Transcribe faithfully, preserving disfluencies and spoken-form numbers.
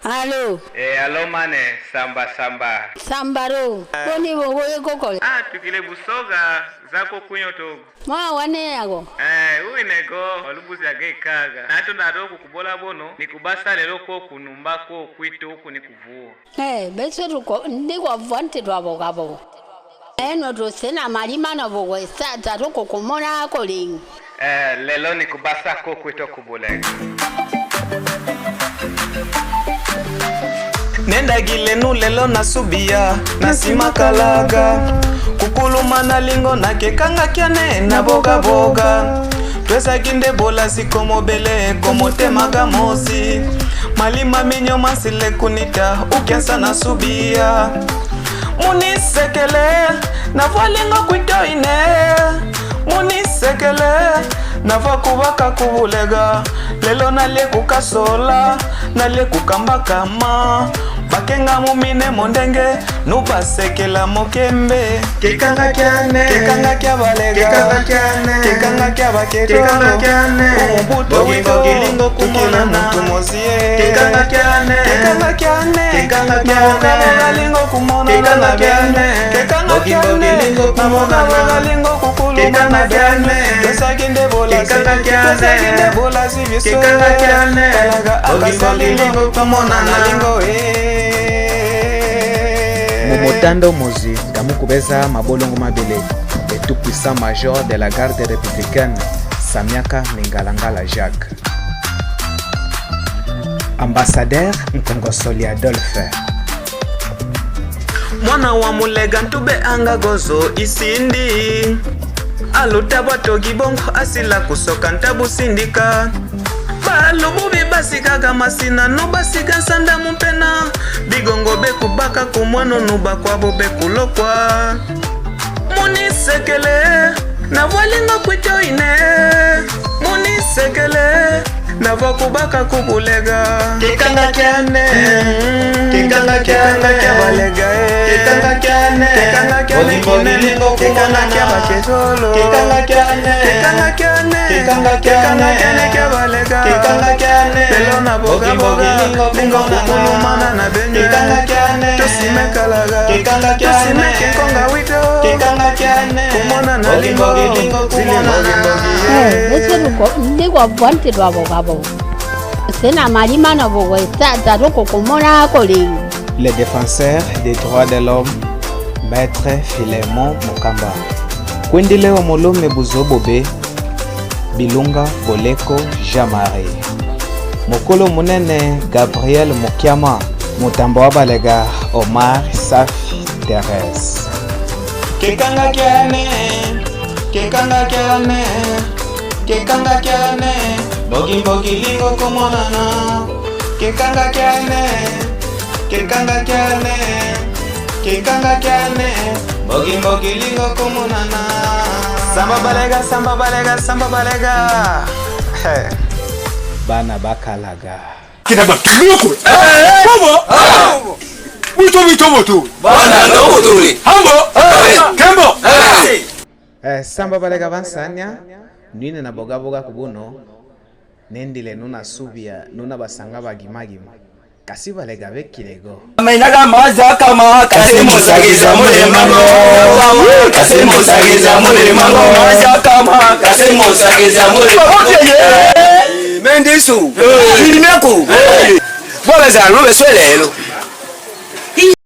Alo. Eh, alo mane, samba, samba. Samba ro. Koni bogo ye kokole. Ah, tukile busoga, za ko kwinyo togo. Mwa wane yago. Eh, uinego, walubuzi age kaga. Nato nato kukubola bono, ni kubasa lelo ko kunumba ko kwito ku ni kuvuo. Eh, beso tuko, ndi kwa vwante twa boga bogo. Eno tusena malima na bogo, sa, sa tuko kumona ko lingi. Eh, lelo ni kubasa ko kwito ku bulega. Nendagileno lelo na subia, na simakalaga. Kukulumana lingo na kekanga kiane na boga boga. Twezagi nde bola zi ko mobele, ko motema ga mosi. Malima minyo mansile kunita, ukiansa na subia. Mu ni sekele, na vwa lingo kwito ine. Mu ni sekele, na vwa kubaka ku bulega. Lelo nalie kukasola, nalie kukamba kama. Bakenga mu mine mo ndenge, nu basekela mo kembe. Kekanga kiane. Kekanga kia balega. Kekanga kiane. Kekanga kia baketolo. Kekanga kiane. Mu buto bwito, bogi bogi lingo kumonana. Tukile muntu mosi e. Kekanga kiane. Kekanga kiane. Boga boga lingo kumonana. Kekanga kiane. Kekanga kiane. Bogi bogi lingo kumonana. Boga boga lingo kukulumana. Kekanga kiane. Twezagi nde bola zi. Kekanga kiane. Twezagi nde bola zi biso. Kekanga kiane. Kalaga akasali lingo kumonana. Lingo e. Mu mutanda mosi, ta mu kubeza mabolongo mabele, le tout-puissant major de la garde républicaine, Samiaka Mingalangala Jacques. Ambassadeur Nkongosoli Adolphe. Mwana wa mulega ntube anga gozo isindi. Aluta bwa togi bongo asila kusoka nta busindika. Balububi basigaga masina, nu basiga nsanda mu mpena. Bigongo be kubaka ku mwano, nu bakwa bo be kulokwa. Mu ni sekele, na vwa lingo kwito ine. Mu ni sekele, na vwa kubaka ku bulega. Kekanga kiane. Mm. Kekanga kiane. Kekanga kia balega e. Kekanga kiane. Kekanga kiane. Bogi bogi kinene. Lingo kumonana. Kekanga kia baketolo. Kekanga kiane. Kekanga kiane. Kekanga kiane. Kekanga kiane kia balega. Kekanga kiane. Lelo na boga boga. Bogi bogi lingo kumonana. Lingo kukulumana na benye. Kekanga kiane. Tusimekalaga. Kekanga kiane. Tusimeke nkonga wito. Kekanga kiane. Kumonana. Bogi bogi lingo kumonana. Zili bogi bogi. Eh, beso tuko, ndi kwa vwante twa boga bogo. Sena malima na bogo, sa, sa tuko kumona ko lingi. Le défenseur des droits de l'homme, Maître Philémon Mukamba. Kwendele wa mulume buzobo be, Bilunga Boleko Jean-Marie. Mukulu munene Gabriel Mukiama, mutamba wa balega Omar Safi Thérèse. Kekanga kiane, kekanga kiane, kekanga kiane, bogi bogi lingo kumonana. Kekanga kiane, kekanga kiane, kekanga kiane, bogi bogi lingo kumonana. Samba balega, samba balega, samba balega. He. Bana bakalaga. Kina batuluku. Bobo. Buto buto buto. Bana no butuli. Hambo. Kembo. Eh, samba balega bansanya, nwine na boga boga ku buno, nendile nuna subia, nuna basanga bagima gima. Kasi balega bekile go. Maina ga maza kama, kasi musagiza mulema go. Kasi musagiza mulema go. Maza kama, kasi musagiza mulema go. Mendisu. Kilimeku. Bwabeza lube swelelo.